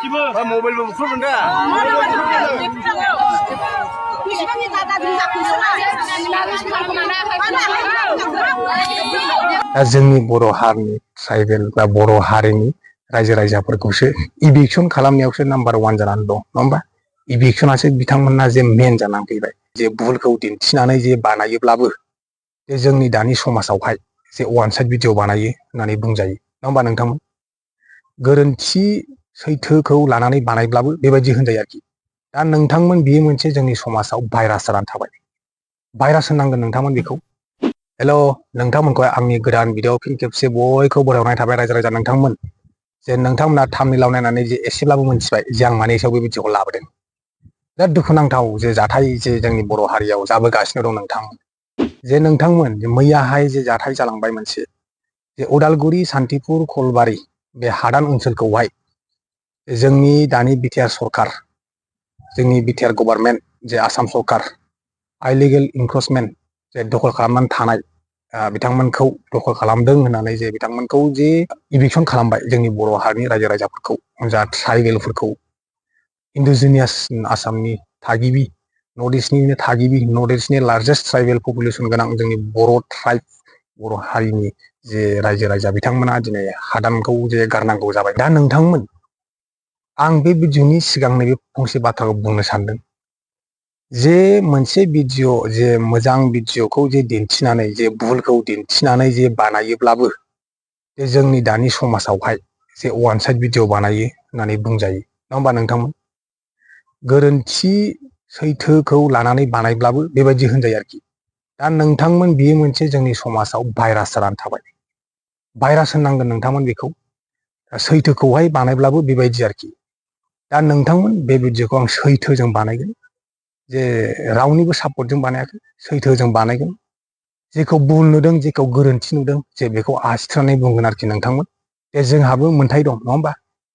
Mobile बुख्रुबदों दा जोंनि बर' हारिनि ट्राइबेल बा बर' हारिनि रायजो राजाफोरखौसो इभिक्सन खालामनायावसो नाम्बार 1 जानानै दं नङा होमबा इभिक्सनासो बिथांमोनना जे मेन जानानै फैबाय जे भुलखौ दिन्थिनानै जे बानायोब्लाबो जे जोंनि दानि समाजावहाय जे वान साइड भिडिअ बानायो होननानै बुंजायो नङा होमबा नोंथांमोन गोरोन्थि सैथोखौ लानानै बानायब्लाबो बेबायदि होनजायो आरोखि दा नोंथांमोन बियो मोनसे जोंनि समाजाव भाइरास जानानै थाबाय भाइरास होननांगोन नोंथांमोन बेखौ हेल' नोंथांमोनखौ आंनि गोदान भिडिअ फिन खेबसे बयखौ बरायहरनाय थाबाय रायजो राजा नोंथांमोन जे नोंथांमोना थाम्बनेइलाव नायनानै जे एसेब्लाबो मोनथिबाय जे आं मानि सायाव बे भिडिअखौ लाबोदों बिराद दुखुनांथाव जे जाथाय जे जोंनि बर' हारियाव जाबोगासिनो दं नोंथांमोन जे नोंथांमोन मैयाहाय जे जाथाय जालांबाय मोनसे जे उदालगुरि सान्तिपुर खलबारि बे हादान ओनसोलखौहाय जोंनि दानि बिटिआर सरखार जोंनि बिटिआर गभर्नमेन्ट जे आसाम सरखार आइलिगेल इनक्रोचमेन्ट जे दखल खालामनानै थानाय बिथांमोनखौ दखल खालामदों होननानै जे बिथांमोनखौ जे इभिक्सन खालामबाय जोंनि बर' हारिनि रायजो राजाफोरखौ जा ट्राइबेलफोरखौ इन्डिजिनियास आसामनि थागिबि नर्थ इस्टनिनो थागिबि नर्थ इस्टनि लार्जेस्ट ट्राइबेल पपुलेसन गोनां जोंनि बर' ट्राइब बर' हारिनि जे रायजो राजा बिथांमोना दिनै हादानखौ जे गारनांगौ जाबाय दा नोंथांमोन आं बे भिडिअनि सिगां नैबे फंसे बाथ्राखौ बुंनो सानदों जे मोनसे भिडिअ जे मोजां भिडिअखौ जे दिन्थिनानै जे भुलखौ दिन्थिनानै जे बानायोब्लाबो जे जोंनि दानि समाजावहाय जे वान साइड भिडिअ बानायो होननानै बुंजायो नङा होमबा नोंथांमोन गोरोन्थि सैथोखौ लानानै बानायब्लाबो बेबायदि होनजायो आरोखि दा नोंथांमोन बियो मोनसे जोंनि समाजाव भाइरास जानानै थाबाय भाइरास होननांगोन नोंथांमोन बेखौ सैथोखौहाय बानायब्लाबो बेबायदि आरोखि दा नोंथांमोन बे भिडिअखौ आं सैथोजों बानायगोन जे रावनिबो सापर्टजों बानायाखै सैथोजों बानायगोन जेखौ भुल नुदों जेखौ गोरोन्थि नुदों जे बेखौ आसि थुनानै बुंगोन आरोखि नोंथांमोन जे जोंहाबो मोन्थाय दं नङा होमबा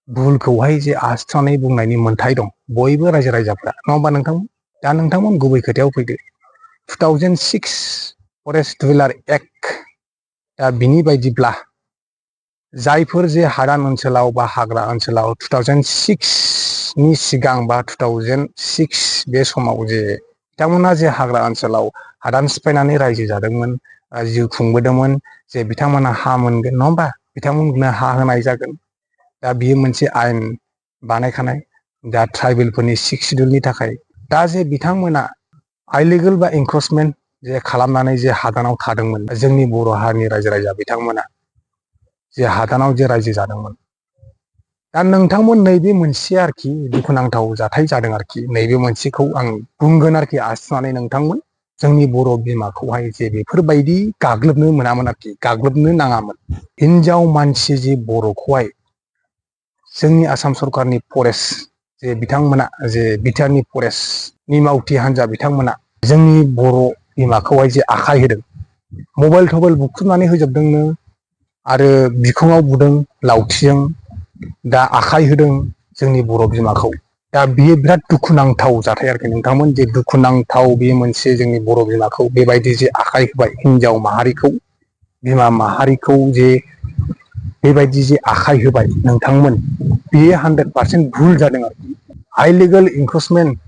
भुलखौहाय जे आसि थुनानै बुंनायनि मोन्थाय दं बयबो रायजो राजाफ्रा नङा होमबा नोंथांमोन दा नोंथांमोन गुबै खोथायाव फैदो 2006 फरेस्ट डुवेलार एक्ट दा बिनि बायदिब्ला जायफोर जे हादान ओनसोलाव बा हाग्रा ओनसोलाव 2006 नि सिगां बा 2006 बे समाव जे बिथांमोना जे हाग्रा ओनसोलाव हादान सिफायनानै रायजो जादोंमोन जिउ खुंबोदोंमोन जे बिथांमोना हा मोनगोन नङा होमबा बिथांमोननो हा होनाय जागोन दा बियो मोनसे आयेन बानायखानाय दा ट्राइबेलफोरनि 6 सिडिउलनि थाखाय दा जे बिथांमोना आइलिगेल बा इनक्रोचमेन्ट जे खालामनानै जे हादानाव थादोंमोन जोंनि बर' हारिनि रायजो राजा बिथांमोना जे हादानाव जे रायजो जादोंमोन दा नोंथांमोन नैबे मोनसे आरोखि दुखुनांथाव जाथाय जादों आरोखि नैबे मोनसेखौ आं बुंगोन आरोखि आसि थुनानै नोंथांमोन जोंनि बर' बिमाखौहाय जे बेफोरबायदि गाग्लोबनो मोनामोन आरोखि गाग्लोबनो नाङामोन हिनजाव मानसि जे बर'खौहाय जोंनि आसाम सरकारनि फरेस्ट जे बिथांमोना जे बिटिआरनि फरेस्टनि मावथि हान्जा बिथांमोना जोंनि बर' बिमाखौहाय जे आखाय होदों मबाइल थबाइल बुख्रुबनानै होजोबदोंनो आरो बिखुङाव बुदों लावथिजों दा आखाय होदों जोंनि बर' बिमाखौ दा बियो बिराद दुखुनांथाव जाथाय आरोखि नोंथांमोन जे दुखुनांथाव बेयो मोनसे जोंनि बर' बिमाखौ बेबायदि जे आखाय होबाय हिनजाव माहारिखौ बिमा माहारिखौ जे बेबायदि जे आखाय होबाय नोंथांमोन बेयो 100% भुल जादों आरोखि आइलिगेल इनक्रोचमेन्ट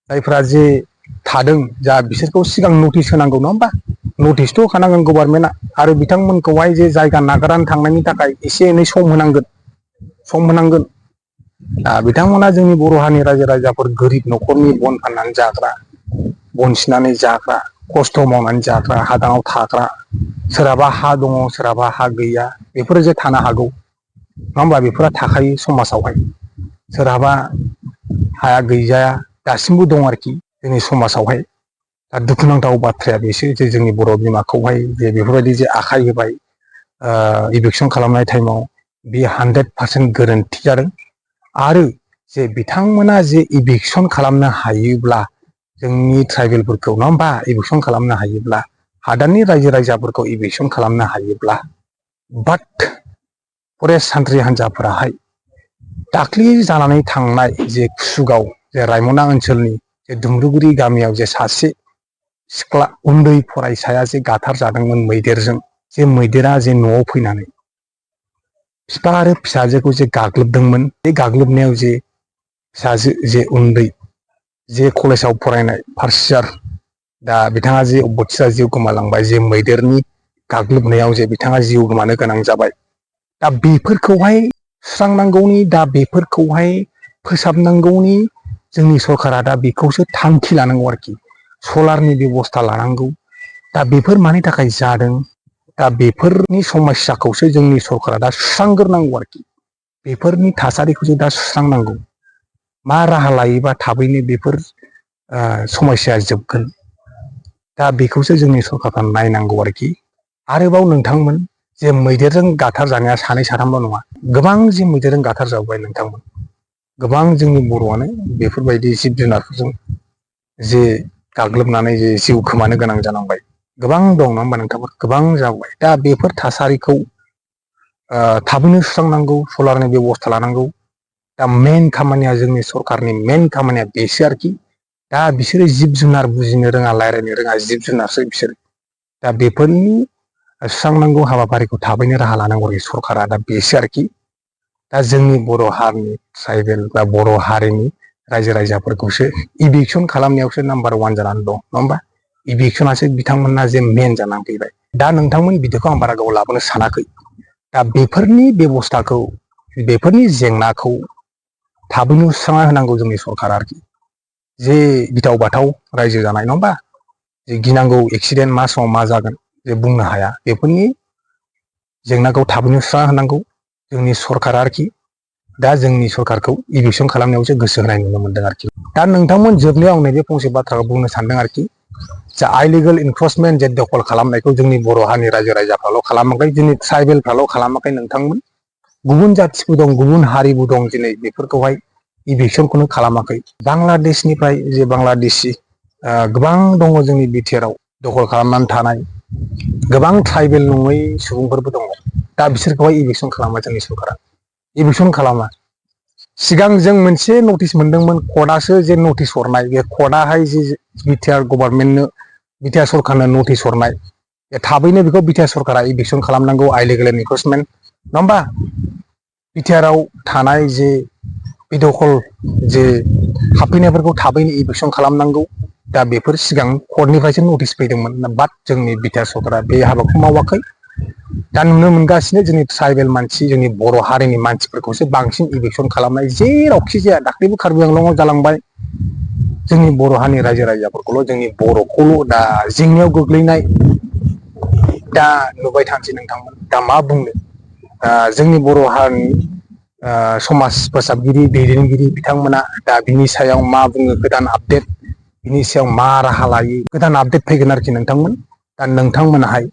जायफ्रा जे थादों जा बिसोरखौ सिगां नटिस होनांगौ नङा होमबा नटिसथ' होखानांगोन गभर्नमेन्टआ आरो बिथांमोनखौहाय जे जायगा नागारनानै थांनायनि थाखाय एसे एनै सम होनांगोन बिथांमोना जोंनि बर' हारिनि रायजो राजाफोर गोरिब न'खरनि बन फाननानै जाग्रा बन सिनानै जाग्रा खस्थ' मावनानै जाग्रा हादानाव थाग्रा सोरहाबा हा दङ सोरहाबा हा गैया बेफोरो जे थानो हागौ नङा होमबा बेफोरा थाखायो समाजावहाय सोरहाबा हाया गैजाया दासिमबो दं आरोखि जोंनि समाजावहाय दा दुखुनांथाव बाथ्राया बेसो जे जोंनि बर' बिमाखौहाय जे बेफोरबायदि जे आखाय होबाय इभिक्सन खालामनाय टाइमाव बेयो 100% गोरोन्थि जादों आरो जे बिथांमोना जे इभिक्सन खालामनो हायोब्ला जोंनि ट्राइबेलफोरखौ नङा होमबा इभिक्सन खालामनो हायोब्ला हादाननि रायजो राजाफोरखौ इभिक्सन खालामनो हायोब्ला बाट फरेस्ट सान्थ्रि हान्जाफोराहाय दाख्लि जानानै थांनाय जे कुसुगाव जे रायमना ओनसोलनि जे दुमब्रुगुरि गामियाव जे सासे सिख्ला उन्दै फरायसाया जे गाथार जादोंमोन मैदेरजों जे मैदेरा जे न'आव फैनानै बिफा आरो फिसाजोखौ जे गाग्लोबदोंमोन, बे गाग्लोबनायाव जे फिसाजो जे उन्दै जे कलेजाव फरायनाय फार्स्ट इयार, दा बिथाङा जे बथिरा जिउ गोमालांबाय, जे मैदेरनि गाग्लोबनायाव जे बिथाङा जिउ गोमानो गोनां जाबाय। दा बेफोरखौहाय सुस्रांनांगौनि, दा बेफोरखौहाय फोसाबनांगौनि जोंनि सरकारा दा बेखौसो थांखि लानांगौ आरोखि। सलारनि बेबस्था लानांगौ। दा बेफोर मानि थाखाय जादों, दा बेफोरनि समस्याखौसो जोंनि सरकारा दा सुस्रांग्रोनांगौ आरोखि। बेफोरनि थासारिखौसो दा सुस्रांनांगौ। मा राहा लायोबा थाबैनो बेफोर समस्याया जोबगोन, दा बेखौसो जोंनि सरकारा नायनांगौ आरोखि। आरोबाव नोंथांमोन, जे मैदेरजों गाथार जानाया सानै साथामल' नङा, गोबां जे मैदेरजों गाथार जाबाय नोंथांमोन, गोबां जोंनि बर'आनो बेफोरबायदि जिब जुनारफोरजों जे गाग्लोबनानै जे जिउ खोमानो गोनां जानांबाय, गोबां दं नङा होमबा नोंथांमोन, गोबां जाबाय। दा बेफोर थासारिखौ थाबैनो सुस्रांनांगौ, सलारनि बेबस्था लानांगौ। दा मेन खामानिया, जोंनि सरकारनि मेन खामानिया बेसो आरोखि। दा बिसोरो जिब जुनार बुजिनो रोङा, रायज्लायनो रोङा, जिब जुनारसो बिसोर। दा बेफोरनि सुस्रांनांगौ हाबाफारिखौ थाबैनो राहा लानांगौ आरोखि सरकारा, दा बेसो आरोखि। दा जोंनि बर' हारिनि ट्राइबेल बा बर' हारिनि रायजो राजाफोरखौसो इभिकसन खालामनायावसो नाम्बार 1 जानानै दं, नङा होमबा। इभिकसनासो बिथांमोना जे मेन जानानै फैबाय। दा नोंथांमोन बिदिखौ आं बारा गोबाव लाबोनो सानाखै। दा बेफोरनि बेबस्थाखौ, बेफोरनि जेंनाखौ थाबैनो सुस्रांना होनांगौ जोंनि सरकारा आरोखि। जे गिथाव बाथाव रायजो जानाय, नङा होमबा, जे गिनांगौ एक्सिडेन्ट मा समाव मा जागोन जे बुंनो हाया, बेफोरनि जेंनाखौ थाबैनो सुस्रांना होनांगौ जोंनि सरकारा आरोखि। दा जोंनि सरकारखौ इभिकसन खालामनायावसो गोसो होनाय नुनो मोनदों आरोखि। दा नोंथांमोन, जोबनायाव आं नैबे फंसे बाथ्राखौ बुंनो सानदों आरोखि। जा आइलिगेल इनक्रचमेन्ट, जे दखल खालामनायखौ जोंनि बर' हारिनि रायजो राजाफ्राल' खालामाखै, जोंनि ट्राइबेलफ्राल' खालामाखै नोंथांमोन, गुबुन जाथिबो दं, गुबुन हारिबो दं, दिनै बेफोरखौहाय इभिकसनखौनो खालामाखै। बांलादेशनिफ्राय जे बांलादेशि गोबां दङ जोंनि बिटिआरआव दखल खालामनानै थानाय, गोबां ट्राइबेल नङै सुबुंफोरबो दङ। दा बिसोरखौहाय इभिकसन खालामा जोंनि सरकारा, इभिकसन खालामा। सिगां जों मोनसे नटिस मोनदोंमोन, कर्टआसो जे नटिस हरनाय, बे कर्टआहाय जे बिटिआर गभर्नमेन्टनो, बिटिआर सरकारनो नटिस हरनाय, थाबैनो बेखौ बिटिआर सरकारा इभिकसन खालामनांगौ, आइलिगेल इनक्रचमेन्ट, नङा होमबा। बिटिआरआव थानाय जे बे दखल जे हाबफैनायफोरखौ थाबैनो इभिकसन खालामनांगौ। दा बेफोर सिगां कर्टनिफ्रायसो नटिस फैदोंमोन, बाट जोंनि बिटिआर सरकारा बे हाबाखौ मावाखै। दा नुनो मोनगासिनो, जोंनि ट्राइबेल मानसि, जोंनि बर' हारिनि मानसिफोरखौसो बांसिन इभिकसन खालामनाय, जेरावखि जाया। दाख्लैबो कार्बि आंलंआव जालांबाय, जोंनि बर' हारिनि रायजो राजाफोरखौल', जोंनि बर'खौल' दा जेंनायाव गोग्लैनाय दा नुबाय थानोसै नोंथांमोन। दा मा बुंनो, जोंनि बर' हारिनि समाज फोसाबगिरि, दैदेनगिरि बिथांमोना दा बिनि सायाव मा बुङो, गोदान आपडेट, बिनि सायाव मा राहा लायो, गोदान आपडेट फैगोन आरोखि नोंथांमोन। दा नोंथांमोनाहाय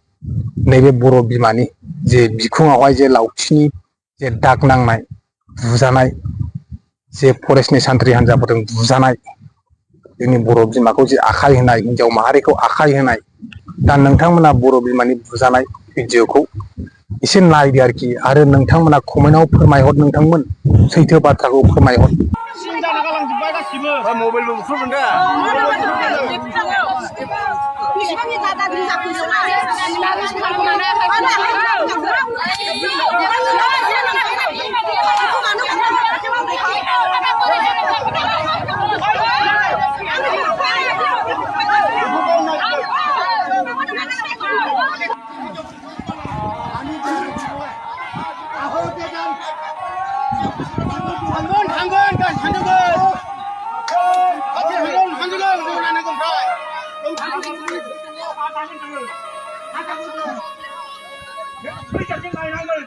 नैबे बर' बिमानि जे बिखुङावहाय जे लावथिनि जे दाग नांनाय, बुजानाय, जे फरेस्टनि सान्थ्रि हान्जाफोरजों बुजानाय, जोंनि बर' बिमाखौ जे आखाय होनाय, हिन्जाव माहारिखौ आखाय होनाय, दा नोंथांमोना बर' बिमानि बुजानाय भिडिअ'खौ एसे नायदो आरोखि। आरो नोंथांमोना कमेन्टआव फोरमायहर, नोंथांमोन सैथो बाथ्राखौ फोरमायहर। सिं जाना गालांजोब्बाय गासिबो। मबाइलबो बुख्रुबदों दा। थांगोन गान थांगोन खाथि थांगोन जों नायनांगोन ओमफ्राय फैसाजों नायनांगोन